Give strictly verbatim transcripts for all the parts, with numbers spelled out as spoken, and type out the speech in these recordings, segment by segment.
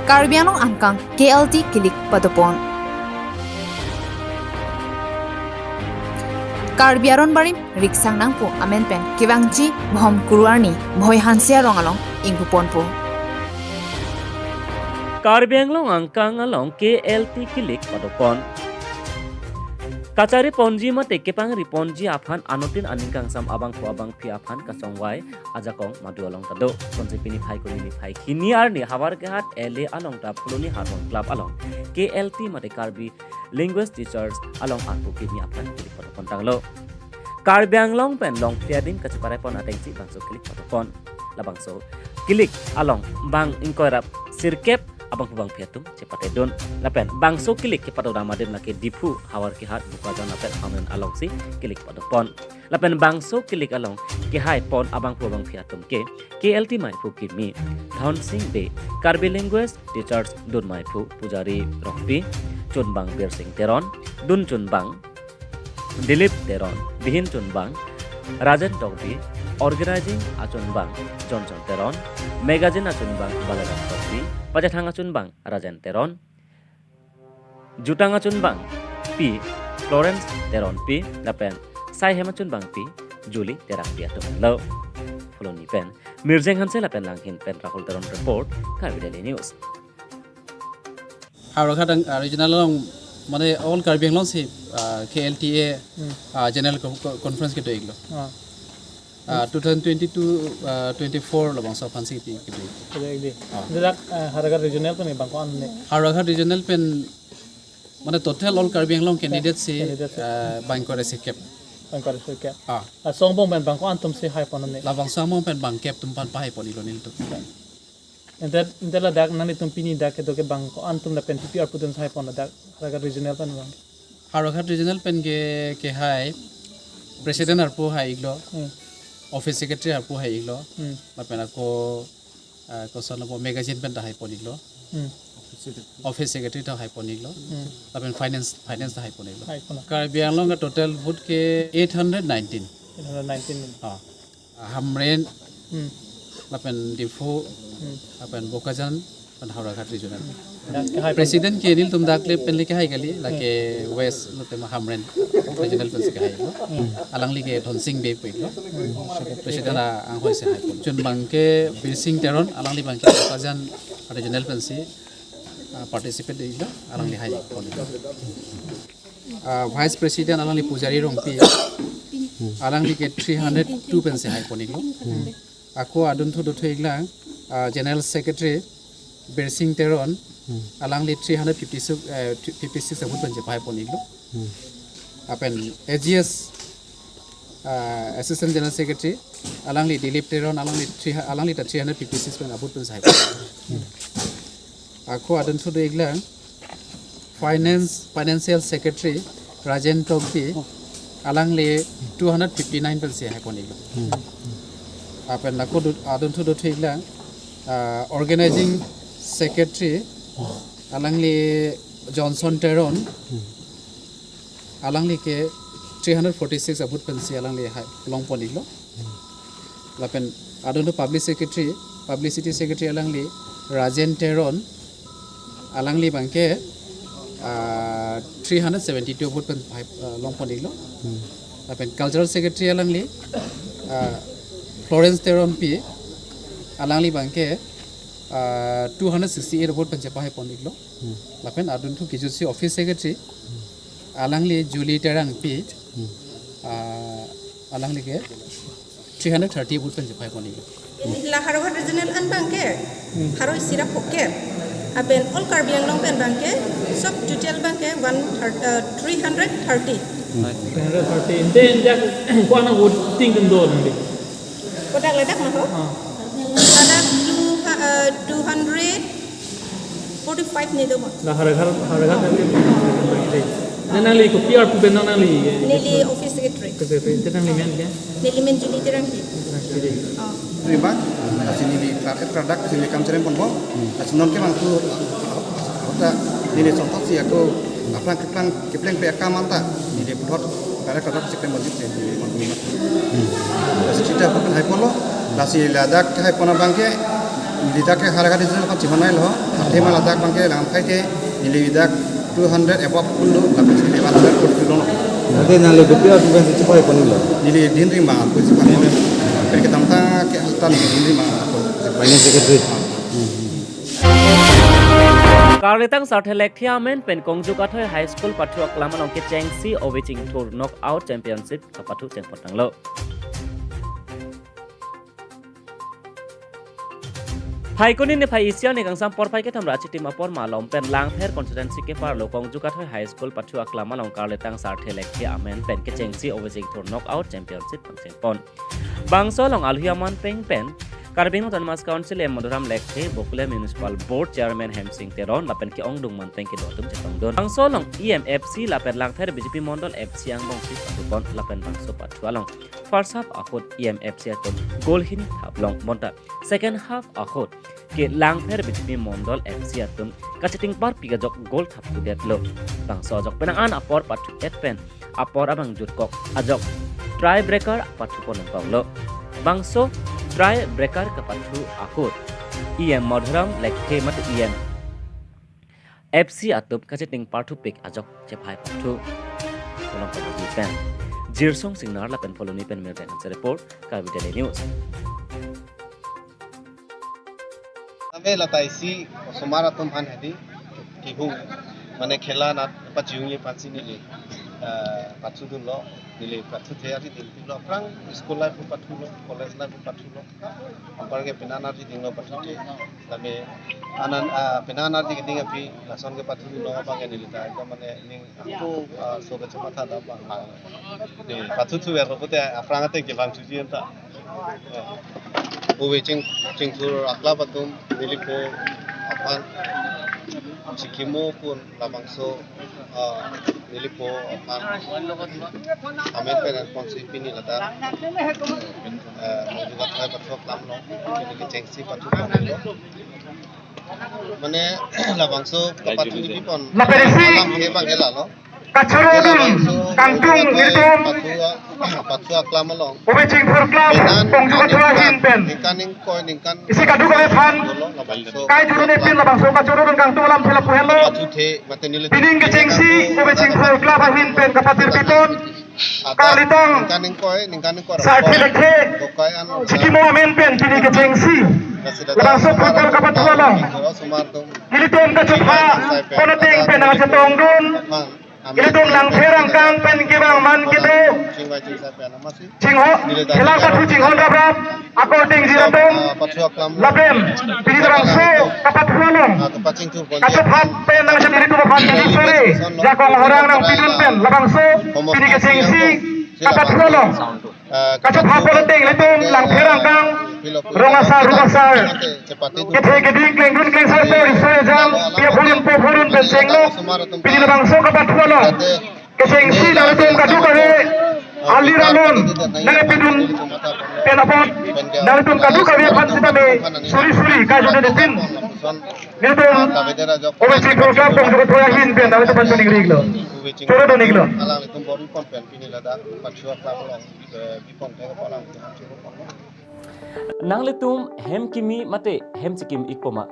Karbi Anglong angkang K L T kilik padopon. Karbi Aron Barim riksang nangpo amen pen kevangji Bhom Kuru arni Bhoi Hanse arong along ingpuponpo. Karbi Anglong angkang along K L T kilik padopon. Kachari ponji mate kepangri ponji aphan anuttin aning kangsam abangphu abangphi aphan kasongvai ajakong madu along ta do. Konsi pini phai kuni niphai hini arni Howraghat L A along ta Phuloni Harmon Club along K L T mate Karbi Language Teachers along arpu kimi aphan kilik padopon tanglo. Karbi Anglong pen longpi adim kacheparai pon atengsi bangso kilik padopon. Labangso kilik along bang ingkoi ra sirkep abangphu abangphi atum chepatedun. Lapen bangso kilik kepadodam adim lake Diphu, Howraghat, Bokajan lapen Hamren alongsi kilik padopon. Lapen bangso kilik along kehai pon abangphu abangphi atum ke K L T maiphu kimi Dhonsing Bey, Karbi Language Teachers dun maiphu Pujari Rongpi, chunbang Birsing Teron, dun chunbang Dilip Teron, bihin chunbang Rajen Tokbi, organizing achunbang Johnson Teron, magazine achunbang Balaram Tokbi, pachethang achunbang Rajen Teron, jutang achunbang Pi Florence Teronpi lapen saihem achunbang Pi Julie Terangpi atum lo. Phuloni pen Mirjeng Hanse lapen Langhin pen Rahul Teron report, Karbi Daily News. Howraghat ang, ah, regional along, mane all Karbi Anglong si, ah, K L T A, Hmm. ah, general co-, co-, conference kedo-iklo. Ah. Ah, two thousand twenty-two, ah, twenty-four labangso aphansi kedo-ik. Kedo-ik di. Ah. Dak, ah, Howraghat regional pen bang ko-an ne? Howraghat regional pen, mane total all Karbi Anglong candidate si, Candidate si. ah, bang ko-an si kep. Bang ko-an si kep. Ah. Ah, so angbong pen bang ko-an atum si hai pon ne? Labangso angbong pen bang kep atum aphan pahai pon-iklo nelitum. Ante, ante ladak nanglitum pini dak kedo ke bang ko-an atum lapen P P R pu atum hai pon ladak Howraghat regional pen bang. Howraghat regional pen ke, kehai president arpu hai-iklo, Hmm. office secretary arpu hai-iklo, Hmm. lapen ako, ah, koson lapu magazine pen ta hai pon-iklo, Hmm. office secretary ta hai pon-iklo, Hmm. lapen finance, finance ta hai pon-iklo. Hai pon. Karbi Anglong ke total vote ke eight hundred nineteen. Eight hundred nineteen. Ah. Hamren, Hmm. lapen Diphu, Hmm. lapen Bokajan, lapen Howraghat regional. Dak kehai pon. President ke nelitum dak le pen le kehai kali, lake Hmm. West, lapen Hamren regional pensi kehai-iklo. Hmm. Alangli ke Dhonsing Bey pu-iklo. President a-anghoi si hai pon. Chunbang ke Birsing Teron, alangli bang ke Bokajan regional pensi, ah, participate-iklo, alangli hai pon-iklo. Ah, Vice President alangli Pujari Rongpi, alangli ke three hundred two pensi hai pon-iklo. Ako adunthu dothu-iklang, ah, General Secretary Birsing Teron, alangli three hundred fifty-six, eh, fifty-six vote pensi hai pon-iklo. Lapen A G S, ah, Assistant General Secretary, alangli Dilip Teron, alangli three, alangli ta three hundred fifty-six pen vote pensi hai pon-iklo. Ako adunthu do-iklang, Finance, Financial Secretary Rajen Tokbi, alangli two hundred fifty-nine pensi hai pon-iklo. Lapen ako du-, adunthu dothu-iklang, ah, Organizing Secretary, alangli Johnson Teron, alangli ke three hundred forty-six vote pensi alangli hai long pon-iklo. Lapen adunthu Public Secretary, Publicity Secretary alangli Rajen Teron, alangli bang ke, ah, three hundred seventy-two vote pen hai, ah, long pon-iklo. Lapen Cultural Secretary alangli, ah, Florence Teronpi, alangli bang ke, ah, two hundred sixty-eight vote pensi hai pon-iklo. Lapen adunthu kejutsi Office Secretary, alangli Julie Terangpi, ah, alangli ke three hundred thirty vote pensi hai pon-iklo. La Howraghat regional an bang ke, Haro isi ra phok ke. Lapen all Karbi Anglong pen bang ke, sob total bang ke one thirty, uh, three hundred thirty. Three hundred thirty. Ante, ante, ko-an voting kedo nangli? Kodak ladak ma ho? Ah. Ladak two, uh, two hundred forty-five ne do ma. La Howraghat, Howraghat nangli. Nangli kopi arpu pen nangli? Neli Office Secretary. Secretary. Ante nangli men ke? Neli men Julie Terangpi. Terangpi. Oh. Terima. Lasi neli tar-, eh, product sini kam chereng ponpo. Lasi non ke langsung, kota neli contoh si ako aphrang kepleng, kepleng pe akam anta neli puthot tar-, product si kepleng wajib si neli mon terima. Lasi sita pun hai ponlo. Lasi ladak hai pon abang ke Neli dak ke Howraghat Division aphan chihonai lo, athema ladak abang ke Langpher ke neli dak two hundred above pulo, lapen si one hundred forty lo. Nanti nangli kopi atum pensi chepaiponlo? Neli Dinri Mangapo chepaiponlo. Pen kedamtang ke alta neli Dinri Mangapo. Finance Secretary. Karlitang Sarthe Lekthe amen pen Kongju Kathoi High School pathu aklam along kechengsi Ove Chingthur Knockout Championship kapathu chengpon tanglo. Phaikuni niphai isi arni kangsam porphai kethom ra achitim apor malom pen Langpher constituency keparlo Kongju Kathoi High School pathu aklam along Karlitang Sarthe Lekthe amen pen kechengsi Ove Chingthur Knockout Championship pangchengpon. Bangso along alohi aman peng pen Karbi Anglong Autonomous Council E M Madhuram Lekthe, Bokulia Municipal Board Chairman Hemsing Teron lapen ke-ongdung man peng kedo atum chetongdun. Bangso along E M F C lapen Langpher B J P Mondol F C angbongsi pathupon lapen bangso pathu along first half ahut E M F C atum goal hini thaplong bonta second half ahut ke Langpher B J P Mondol F C atum kachiting parpik ajok goal thapthudetlo. Bangso ajok penang an apor pathu-et pen apor abang jutkok ajok tie breaker pathupon nangkoklo. Bangso tie breaker kapathu ahut E M Madhuram Lekthe mate E M F C atum kachiting parthupik ajok chephai pathu. Kolom Kabuji pen Jirsong Singnar lapen Pholoni pen Mirden Hanse report, Karbi Daily News. Ave lata isi osomar atum aphan hadi kihung mane khela nat pachihungji aphansi neli, eh, pathudunlo, neli pathuthe arjiding lo, aphrang school life pu pathulo, college life pu pathulo. Anpar ke pini an arjidinglo pathuthe. Lame anan, ah, pini an arji keding aphi lason ke pathudunlo abang ke neli ta ekdom mane ning ako, ah, so ke chama tha da bang lang. Neli pathuthu er pote aphrang ateng ke bang chuji anta. Ove Ching, Chingthur aklam atum nelipo aphan chikimo pun labangso, ah, nelipo aphan amen pen ponsi pini ladak, eh, Kongju Kathoi pathu aklam along pini kechengsi pathu aklam along. Mane labangso kapathu neli pon. Lapen isi alam ke bang ke lalo. Kachoro dun kangtung nelitum pathu, pathu aklam along. Ove Chingthur Club, Kongju Kathoi ahin pen. Ningkan ingkoi, ningkan isi kadokave aphan. Kai juru nepin labangso kachoro dun kangtung alam thela pu henlo. Pathu the, mate neli. Pining kechengsi, Ove Chingthur Club ahin pen kapatir pipon. Karlitang. Ningkan ingkoi, ningkan ingkoi. Sarthe Lekthe. Dokai an. Chikimo amen pen, pining kechengsi. Labangso football kapathu along. Osomar atum. Nelitum kachupha pon ateng pen nangchetongdun. Ilitum Langpher angkang pen kevang man kedo. Chingho, khela pathu chinghon raprap, ako ateng jiratum, lapen, pini labangso kapathu along. Kachophap pen nangchet ilitum aphan pini sore, jakong horang nangpidun pen, labangso, pini kechengsi, kapathu along. Kachophap pon ateng ilitum Langpher angkang, rong asar, rup asar. Kethe keding klengdun klengsar po riso ejang, pia phurun po phurun pen chenglo. Pini labangso kapathu along. Kechengsi nangtum kadokave, alir alon, nangpidun pen apot, nangtum kadokave aphan sitame, suri suri, kaju de pin. Nangtum, Ove Chingthur Club Kongju Kathoi ahin pen, nangtum aphan tuning riglo. Choro doniklo. Alanglitum bor-i pon pen pini ladak, pathu aklam along, eh, bipon thek apalang. Nanglitum hem kimi mate hem chikim ikpo ma?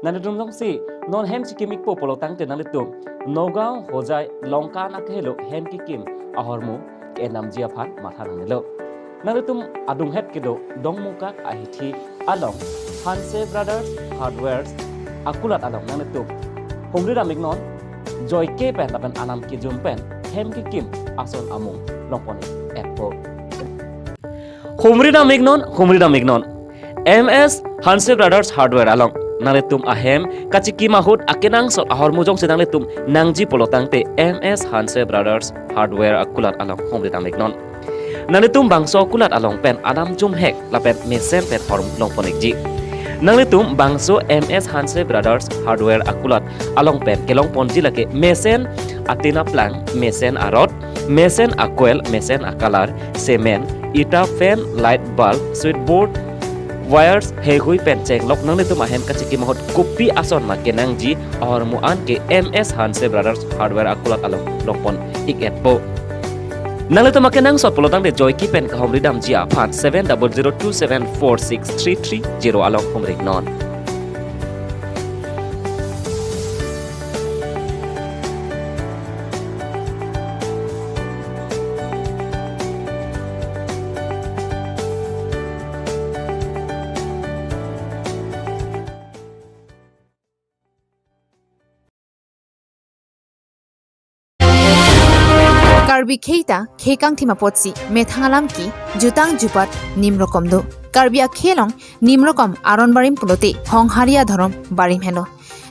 Nanglitum jongsi non hem chikim ikpo pulo tangte nanglitum Nagaon, Hojai, Lanka anak helo hem kikim ahormu ke-enamji aphan matha nangnelo. Nanglitum adunghet kedo Dongmukak ahithi along Hanse Brothers Hardware akulat along nanglitum humri dam iknon, joike pen lapen anam kejum pen hem kikim ason amung longpon ik-etpo. Humri dam iknon, humri dam iknon. M S Hanse Brothers Hardware along nanglitum ahem kachikim ahut akenangsot ahormu jongsi nanglitum nangji pulo tangte M S Hanse Brothers Hardware akulat along humri dam iknon. Nanglitum bangso akulat along pen anam jumhek lapen mesen pen hormu longpon ikji. Nanglitum bangso M S Hanse Brothers Hardware akulat along pen kelongponji lake mesen atin aplang, mesen arod, mesen acoil, mesen acolor, cement, ita, fan, light bulb, switchboard, wires, heihui pen chenglok nanglitum ahem kachikim ahut kopi ason ma kenangji ahormu an ke M S Hanse Brothers Hardware akulat along longpon ik-etpo. Nanglitum akenangsot pulotangte Joyki pen kahumri damji aphan seven double zero two seven four six three three zero along humri non. Karbi khei ta khei kangthim apotsi methang alam ke jutang jupat nim rokom do. Karbi akhei along nim rokom aron barim pulote honghari adhorom barim helo.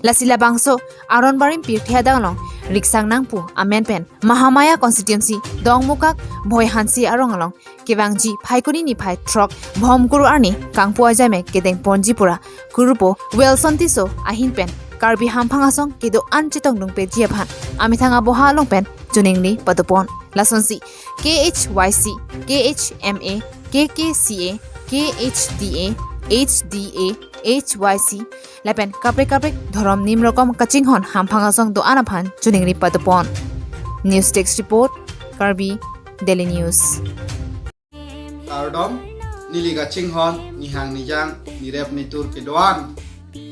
Lasi labangso aron barim pirthe adang along riksang nangpu amen pen Mahamaya constituency Dongmukak Bhoi Hanse arong along kevangji Phaikuni niphai throk Bhomkuru arni kangpu ajame kedeng ponji pura kurupo Wilson Tisso ahin pen Karbi hamphang asong kedo-an chetong dungpeji aphan amethang aboha along pen choningri padopon. Lasonsi K H Y C, K H M A, K K C A, K H D A, H D A, H Y C lapen kaprek kaprek dhorom nim rokom kachinghon hamphang asong do-an aphan choningri padopon. News Desk Report, Karbi Daily News. Kardom, neli kachinghon nihang nijang, nirep nitur kedo-an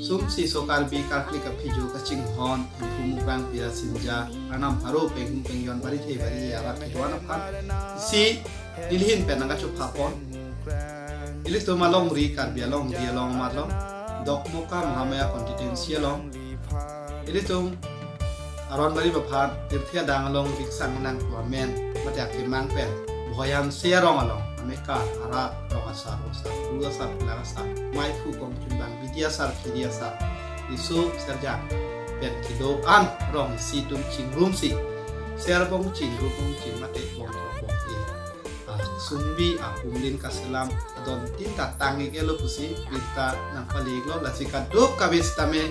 sumsi so Karbi karkli kaphijo kachinghon Hemphu Mukrang Pirasinja arnam pharo penghu pengjon bari the bari arat kedo-an aphan si neli ahin pen nangkachophapon. Ilitum alongri, Karbi alongri along amat along, Dokmoka Mahamaya constituency along ilitum aron barim aphan pirthe adang along riksang nangpu amen mate akemang pen Bhoi Hanse arong along amekar arat, rong asar, rong asar, kuru asar, kelang asar, maiphu kongchunbang, bidi asar, khiri asar, riso serjang pen kedo-an rong isi atum chingrumsi ser bongching, ru bongching mate bongthrok bongthrok, ah, sumbi apumlin kaselam adon tin ta tang-ik-etlo pusi birta nangpale-iklo. Lasi kadokave sitame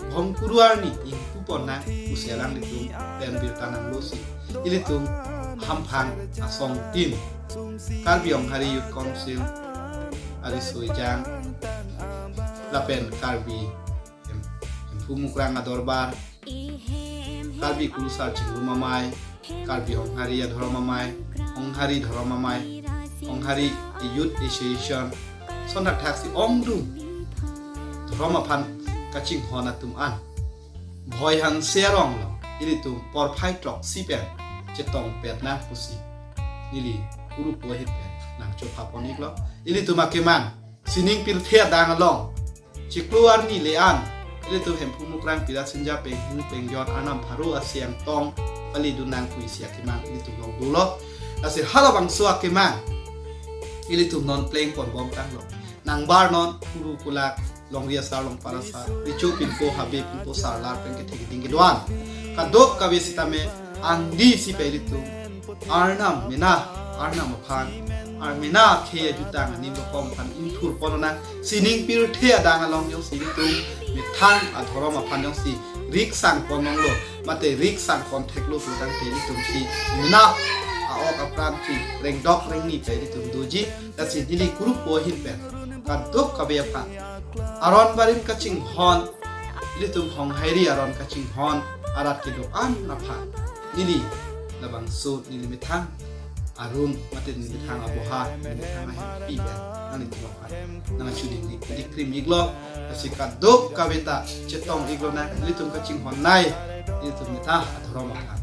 Bhomkuru arni ingpupon nang pusi alanglitum pen birta nanglosi ilitum hamphang asong tin, Karbi Honghari Youth Council, ariso ejang lapen Karbi Hem-, Hemphu Mukrang adorbar, Karbi Kurusar Chingrum Amei, Karbi Honghari Adhorom Amei, Honghari Dhorom Amei, Honghari Youth Association, son thakthaksi ongdung dhorom aphan kachinghon atum an Bhoi Hanse arong along ilitum porphai throksi pen chetongpet nang pusi neli kurupo ahin pen nangchophapon-iklo. Ilitum akemang sining pirthe adang along chiklo arni le-an ilitum Hemphu Mukrang Pirasinja penghu pengjon arnam pharo asiang tong palidun nang pusi akemang ilitum along dolo. Lasi halabangso akemang ilitum non plengponbomtanglo. Nangbar non kuru kulak, longri asar, longpar asar, recho pinpo, habe pinpo, sarlar pen kethe keding kedo-an kadokave sitame angdi si pen ilitum arnam mena, arnam aphan, arnam mena khei ajutang anim rokom aphan ingthurpon nang, sining pirthe adang along jongsi ilitum methang adhorom aphan jongsi riksangpon longlo mate riksangpon theklo pulotangte ilitum si mena a-ok apran si rengdok rengni pen ilitum doji. Lasi neli kurupo ahin pen kadokave aphan aron barim kachinghon, ilitum Honghari aron kachinghon arat kedo-an aphan neli labangso neli methang arun mate neli methang aboha, neli methang ahempi pen nanglitum aphan nangchuningri, nangkrim-iklo. Lasi kadokave ta chetong-iklo nang, ilitum kachinghon nei, ilitum methang adhorom aphan.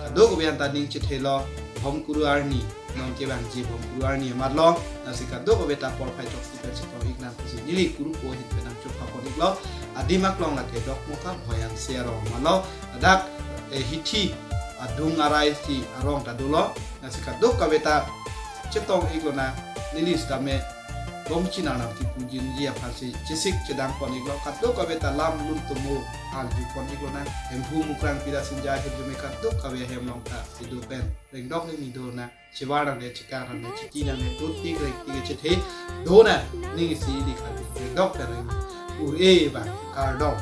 Kadokave anta ning chethelo, Bhomkuru arni, non kevangji Bhomkuru arni amatlo. Lasi kadokave ta porphai throksi pen chetong-ik nang pusi neli kurupo ahin pen nangchophapon-iklo. Adim aklong lake Dokmoka Bhoi Hanse arong amatlo. Ladak, eh, hithi adung arai si arong ta dolo. Lasi kadokave ta chetong-iklo nang, neli sitame bongchin arnam kipujinji aphansi chesik chedangpon-iklo. Kadokave ta lam lun tomo arjupon-iklo nang. Hemphu Mukrang Pirasinja ahemjome kadokave ahem along ta kedo pen rengdok rengni do nang, chevar nangne, chekar nangne, chiti nangne, tut tik rek tik chethe do nang, ning isi ili kali rengdok pen reng ur-e bang kardom.